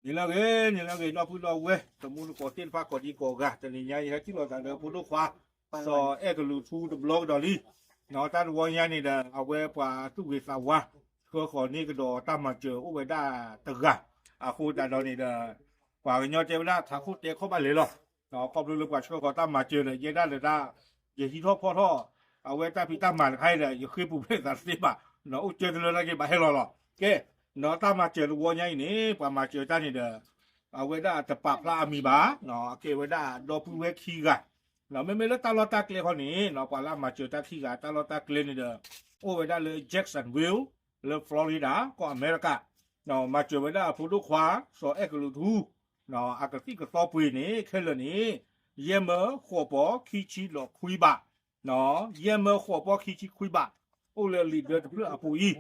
နံၤလၢအဂ့ၤ နံၤလၢအဂ့ၤ ဒီပုၢ်ဒီဝဲၢ် တမူတကိးသ့ၣ်တဖၣ် ကိးဒံကိးဂၤ တနံၤညါအံၤ ဟဲထံၣ်လိာ်သးဒီးဖိဒိၣ်ခွါ စီၤအဲၣ်ကလုာ်ထူတဘျီကဒီးလံ. တၢ်တဝီညါန့ၣ်ဒီး အဝဲပှၤသူၣ်ဂ့ၤသးဝါ ဆှၢဃီၤန့ၢ်ကဒီးတၢ်မၤစၢၤအိၣ်ဝဲဒၣ်တဂၤ အဃိသတးဒီးန့ၣ်ဒီး ပှၤကညီတဲဝဲဒၣ် ထးခိၣ်တဲခီၣ်ဘၣ်လဲၤလီၤ. ခီဖျိလၢပှၤဆှၢဃီၤတၢ်မၤစၢၤဒီး ယဲဒၣ်လၢတၢ် ယဟံးထီၣ်ဖီၣ်ထီၣ် အဝဲတၢ်ဖံးတၢ်မၤတခါအံၤဒီး ယဃ့ပူၤဖျဲးသးတသ့ဘၣ်, အိၣ်ကၢတလၢတၢ်က့ၤဘၣ်ဟဲလီၤလီၤ. ကဲ တၢ်မၤစၢၤတဝီညါအံၤန့ၣ် ပှၤမၤစၢၤတၢ်န့ၣ်ဒီး အဝဲဒၣ်တပာ်ဖျါအမံၤဘၣ်, အကဲဝဲဒၣ်ဒီပုၢ်ဝဲၢ်ခံဂၤ, မ့မ့ၢ်လၢတၢ်လီၢ်တၢ်ကျဲခီန့ၣ် ပှၤလၢအမၤစၢၤတၢ်ခံဂၤ တၢ်လီၢ်တၢ်ကျဲန့ၣ်ဒီး အိၣ်ဝဲဒၣ်လၢ Jacksonville လၢ Florida ကီၢ်အမဲရကၤ, မၤစၢၤဝဲဒၣ်အဖိဒိၣ်ခွါ စီၤအဲၣ်ကလုာ်ထူ အကသံၣ်ကသီပှ့ၤန့ၣ် ခဲလၢာ်န့ၣ် ယဲၢ်မၢဃိးပီၢ်ခံဆံဒီးခွံဘး, ယဲၢ်မၢဃိးပီၢ်ခံဆံခွံဘး, အိၣ်လၢလံာ်ဒၢတဖျၢၣ်အပူၤအံၤ,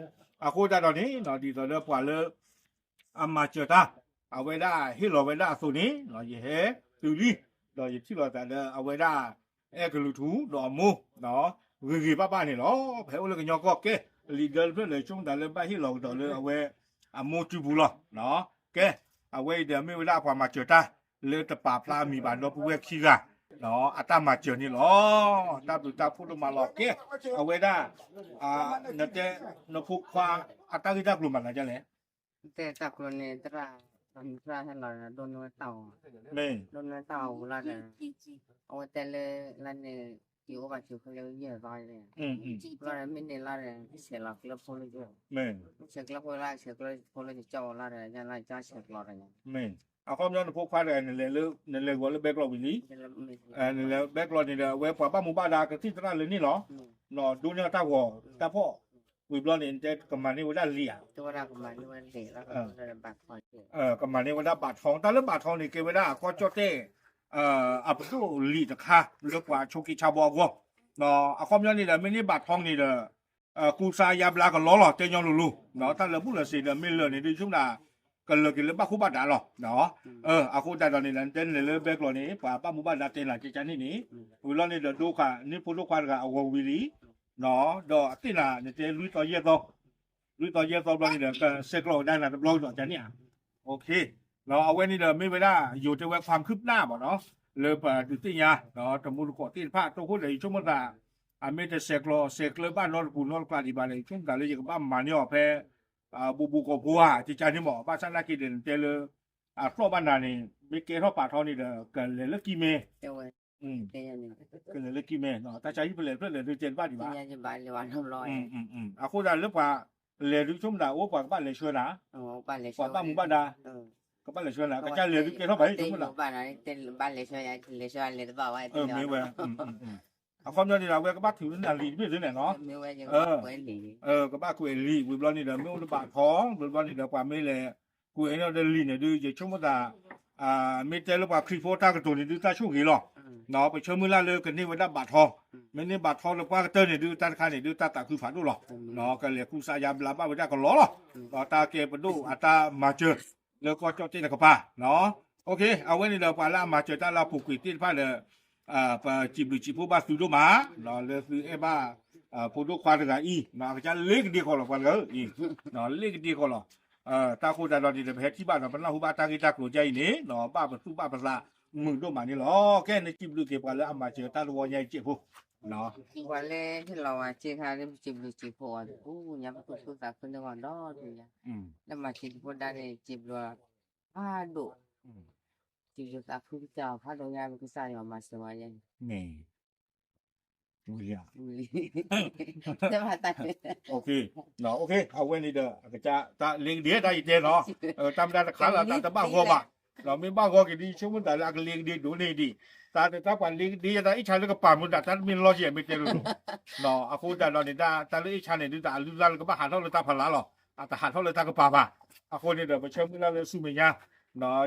အဃိသတးဒီးန့ၣ် ဒ်သိးလၢပှၤလၢ အမၤစၢၤတၢ် အဝဲဒၣ်ဟ့ၣ်လီၤဝဲဒၣ်အသိးန့ၣ် ယဟဲတုၤလံ, ဒီးယထံၣ်လိာ်သးလၢအဝဲဒၣ် အဲၣ်ကလုာ်ထူဒီးအမိၢ် ဂ့ၤဂ့ၤဘၣ်ဘၣ်န့ၣ်လီၤ. ပဟဲအိၣ်လၢကညီကီၢ်ကဲ လံာ်ဒၢတဖျၢၣ်လၢဆိကမိၣ်သးလၢဘၣ်ဟ့ၣ်လီၤကဒီးလၢအဝဲအမိၢ်စုပူၤလီၤ. ကဲ အဝဲအံၤဒီးမ့ၢ်ဝဲဒၣ်ပှၤမၤစၢၤတၢ် လၢတပာ်ဖျါအမံၤဘၣ်ဒီပုၢ်ဝဲၢ်ခံဂၤ အတၢ်မၤစၢၤန့ၣ်လီၤ. တၢ်ဘျုးတၢ်ဖှိၣ်ဒိၣ်မးလီၤ. ကဲ အဝဲဒၣ် နတဲ နဖိခွါ အတၢ်ဂ့ၢ်တၢ်ကျိၤမၤသးဒ်လဲၣ်. တၢ်ကျိၤန့ၣ် သရၣ် သရၣ်ဟဲလီၤဒီး ဒိၣ်န့ၢ်ဝဲတၢ်အီၣ်, ဒိၣ်န့ၢ်ဝဲတၢ်အီၣ်ဝံၤလီၤဒီး အဝဲတဲလၢ လၢန့ၣ် က့ၤအိၣ်ဘၣ်စၢၤဖဲလၢယဲၢ်သီန့ၣ်, လီၤဒီးမ့ၢ်န့ၣ်လီၤဒီး ဆဲးလီၤကျၢၤဖိလၢယိၣ်, ဆဲးကျၢၤဖိလၢ ဆဲးကျၢၤဖိလၢယကၠီအီၤလီၤဒီး ယလီၤကၠီဆဲးကျိၤဒီး မ့ၢ် အခီပညီနဖိခွါတဂၤ နလဲၤဂီၤလၢဘဲကျိးဝံၤလံ, နလဲၤဘဲကျိးန့ၣ်ဒီး အဝဲပှၤဘၣ်မူဘၣ်ဒါကသံၣ်သရၣ်လၢန့ၣ်လီၤ, ဒိၣ်န့ၢ်တၢ်ဂီၤတၢ်ဖီၣ်, ဝံၤဘျီန့ၣ် နတဲကမၤန့ၢ်ဝဲဒၣ်လံာ်ဧါ, ကမၤန့ၢ်ဝဲဒၣ်ဘးထီ, တၢ်လၢဘးထီန့ၣ် ကဲဝဲဒၣ်ကီၢ်ကၠီၣ်တဲၣ် အပဒိၣ်လံာ်တခါ လၢပှၤဆိးက့ဆါဘီအဂီၢ်, အခီပညီန့ၣ်ဒီး မ့ၢ်န့ၢ်ဘးထီန့ၣ်ဒီး ကူစါယါဘျါကလီလီၤ တဲညီလိၤလိၤ, တၢ်လၢဘူၣ်လၢစ့ၤဒီး မ့ၢ်လၢာ်န့ၣ်ဒုး ဆိကမိၣ်သး ကလၢာ်က့ၤလၢဘၣ်ဃိဘၣ်ဒါလီၤ. အဃိသတးဒီးန့ၣ်ဒီး နတဲနလဲၤလၢဘဲကျိးန့ၣ် ပှၤဘၣ်မူဘၣ်ဒါတဲနၤကကန့ၣ်န့ၣ်, ဝံၤလီၤန့ၣ်ဒီး ဒိခးန့ၢ်ဖိဒိၣ်ခွါတဂၤအဂီၤဝံၤလံ, ဒီးအသ့ၣ်နၤ နတဲလွံၢ်သီယဲၢ်သီ, လွံၢ်သီယဲၢ်သီဘျီန့ၣ်ဒီး ကဆဲးကျိးကဒါနၤတဘျီကဒီးကန့ၣ်ဧါ. အဝဲန့ၣ်ဒီးမ့ၢ်ဝဲဒၣ် ယိၤတဲဝဲ ความคืบหน้า ဘၣ်နီၤ, လၢပှၤဒုးသ့ၣ်ညါ တမူတကိးသ့ၣ်တဖၣ် တိၢ်ခိၣ်ဒီး ယဆိကမိၣ်သး အမ့ၢ်တဆဲးကျိးဆဲးကျၢဘၣ်နီတပူၤနီတကျါဒံးဘၣ်ဒီး ယဆိကမိၣ်သးလၢယကဘၣ်မၤန့ၢ်အီၤဖဲ ဘူးဘူးကီၢ်ဖိဧါ ကကန့ၣ်မး ဘၣ်ဆၣ်နာ်က့ဒီး နတဲလၢ အသီၣ်ဘၣ်နၤန့ၣ် မ့ၢ်ကဲထီၣ်ပာ်ထီန့ၣ်ဒီး ကလဲၤလၢကံၢ်မဲ ကလဲၤလၢကံၢ်မဲ တၢ်ဆါဟံၣ်ဖဲလဲၣ်ဖျၢၣ်လဲၣ်ဒုးတဲတဘၣ်ဒံးဘၣ်. အဃိသတးလၢပှၤလဲၤဒုးဆိကမိၣ်သးအိၣ် ပှၤကဘၣ်လဲၤဆှၢနၤ, ပှၤဘၣ်မူဘၣ်ဒါ ကဘၣ်လဲၤဆှၢနၤ, ကစၢ်လဲၤဒုးကဲထီၣ်ပှၤဟံၣ်ဆိကမိၣ်သး, မ့ၢ်ဝဲ အခီပညီန့ၣ်ဒီး အဝဲကဘၣ်ထုးလၢနၤလံာ်တဘ့ၣ်သ့န့ၣ်နီၤ, ကဘၣ်ကွဲးလံာ်ဝံၤဘျီန့ၣ်ဒီး မ့ၢ်အိၣ်လၢဘးထီ ဝံၤဘျီန့ၣ်ဒီး ပှၤမ့ၢ်လဲၤကွဲးန့ၢ်ဒီးလံာ်န့ၣ်ဒုး ယဆိကမိၣ်သး မ့ၢ်တဲလၢပှၤခရံာ်ဖိတၢ်ကတိၤန့ၣ်ဒုး တၢ်ဆိၣ်ဂ့ၤလီၤ. ပဆၢမုၢ်လၢ်လၢကန့ၢ်ဝဲဒၣ်ဘးထီ, မ့ၢ်န့ၢ်ဘးထီလၢပှၢ်ကတၢၢ်န့ၣ်ဒုး တၢ်တခါန့ၣ်ဒုး တၢ်သးခုဖးဒိၣ်လီၤ. ကလဲၤကူစါယါဘျါဘၣ်ဝဲဒၣ်ကလီလီၤ. ဒီးတၢ်ကဲပဒိၣ်အတၢ်မၤစၢၤ လၢကီၢ်ကၠီၣ်တဲၣ်တကပၤ အဝဲန့ၣ်ဒီး ပှၤလၢအမၤစၢၤတၢ်လၢအပူၤကွံာ်သ့ၣ်တဖၣ်ဒီး ပစံးဘျုးစံးဖှိၣ်ဘၣ်သုဒိၣ်မး လၢသုအဲၣ်ဘၣ် ဖိဒိၣ်ခွါတဂၤအံၤ အကစၢ်လ့ကဒ့ဃီလီၤ ပှၤတဂၤဧၢ, လ့ကဒ့ဃီလီၤ. တၢ်ဃိသတးဒီးန့ၣ်ဒီး ပဟဲထံၣ်ဘၣ်ဒီး ပနၢ်ဟူဘၣ်တၢ်ဂ့ၢ်တၢ်ကျိၤဒ်အံၤန့ၣ် ဘၣ်ပသူၣ်ဘၣ်ပသးမုာ်ဒိၣ်မးန့ၣ်လီၤ. ကဲ နစံးဘျုးက့ၤပှၤလၢအမၤစၢၤတၢ်တဝီညါအံၤစဲးဖိ ပှၤလၢဟ့ၣ်လီၤဝဲစ့ခါလၢ ပစံးဘျုးစံးဖှိၣ်အီၤတပူၤညါ ပသူၣ်ခုသးခုန့ၢ်ဂီၢ်ဒီတနံၤညါ, လၢမၤစၢၤတဖိဒါန့ၣ် စံးဘျုးဖးဒိၣ်, စံးဘျုးသးခုကစၢ်အီၤဖးဒိၣ်ညါ ပကစၢ်ယွၤမၤစၢၤဝဲယဲန့ၣ် အဝဲန့ၣ်ဒီး အကစၢ်တၢ်လ့ကဒ့တၢ်ယတဲနီၤ, တၢ်မ့ၢ်တၢ်တခါလၢတၢ်တဘၣ်ဂီၢ်ဘၣ်, ဒီးမ့ၢ်ဘၣ်ဂီၢ်က့ၤဒ်ဆိကမိၣ်သးလၢအကလ့ကဒ့ဒိၣ်န့ၢ်ဒံး, တၢ်တၢ်ပှၤလ့ကဒ့ယတၢ်အ့ၣ်ဆါလၢကပၤမ့ၢ်ဒၣ်တၢ်တမ့ၢ်လီၢ်ယဲၢ်မ့ၢ်တဲလိၤလိၤ, အဃိသတးဒီးန့ၣ် တၢ်လၢအ့ၣ်ဆါန့ၣ်ဒုး တၢ်အလုၢ်အလၢ်လၢကဘၣ်ဟးထီၣ်လၢတၢ်ဖးလၢ်လီၤ, အတဟးထီၣ်လၢတၢ်ကပၤဘၣ်, အဃိန့ၣ်ဒီး ပဆၢမုၢ်လၢ်လၢဆူမဲာ်ညါ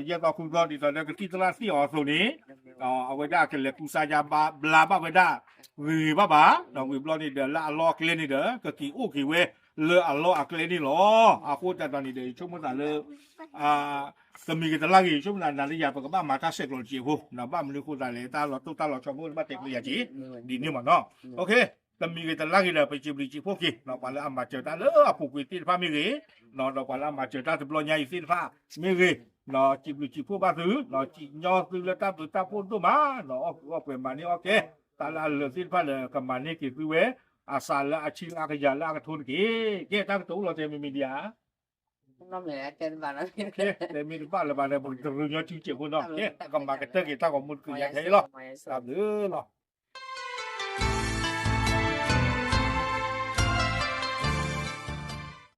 ယဲၢ်သီဃုသီဒ်သိးလၢကသံၣ်သရၣ်သံၣ်အီၤအသိးန့ၣ်, အဝဲဒၣ်ကလဲၤကူစါယါဘျါဘၣ်ဝဲဒၣ် ဂ့ၤဂ့ၤဘၣ်ဘၣ်, ဒီးဝံၤဘျီန့ၣ်ဒီး လၢအလီၢ်အကျဲန့ၣ်ဒီး ကက့ၤအိၣ်က့ၤဝဲလၢအလီၢ်အကျဲန့ၣ်လီၤ. အဃိသတးဒီးန့ၣ်ဒီး ယဆိကမိၣ်သးလၢ တမံၤကတလၢ်ဂ့ၤ ယဆိကမိၣ်သးနၤလၢယၤ ပကဘၣ်မၤတၢ်ဆဲးကျိးတစဲးဖိ, ဘၣ်မနုၤအဃိသတးလဲၣ် တၢ်လီၤတိၢ်တၢ်လီၤဆီမ့ၢ်အိၣ်လၢဘၣ်တဲကျဲယၤက့ၤ ဒ်န့ၣ်မးနီၤ, တမံၤဂ့ၤတလါဂ့ၤဒီး ပစံးဘျုးစံးဖှိၣ်က့ၤ ပှၤလၢအမၤစၢၤတၢ်လၢအပူၤကွံာ်သ့ၣ်တဖၣ်မ့ၢ်ဂ့ၤ, ဒီးပှၤလၢအမၤစၢၤတၢ်တဘျီညါအံၤသ့ၣ်တဖၣ်မ့ၢ်ဂ့ၤ, စံးဘျုးစံးဖှိၣ်ဘၣ်သု, စံၣ်ညီၣ်သုလၢတၢ်ဘျုးတၢ်ဖှိၣ်ဒိၣ်မး, ဒီးအီၣ်ကုးအီၣ်ပှဲၤမၤန့ၢ်အီၣ်ကဲ, တၢ်လၢအလၢာ်သ့ၣ်တဖၣ်ဒီး ကမၤန့ၢ်က့ၤသုဝဲ အစးလၢအဆံလၢအကယၤလၢအကထိတက့ၢ်. ကဲတၢ်ကတိၤအိၣ်လီၤတဲာ်မ့ၢ်မ့ၢ်ဒံးဧါ တဲမ့ၢ်တဘၣ်လၢၤဘၣ်ဒီး ပကတရူးညီစုစဲးဖိနီၤ, ကဲ ပကမၤကတၢၢ်က့ၤတၢ်ဂီၤမူတကယၤထဲအံၤလီၤ, တၢ်ဘျုးလီၤ.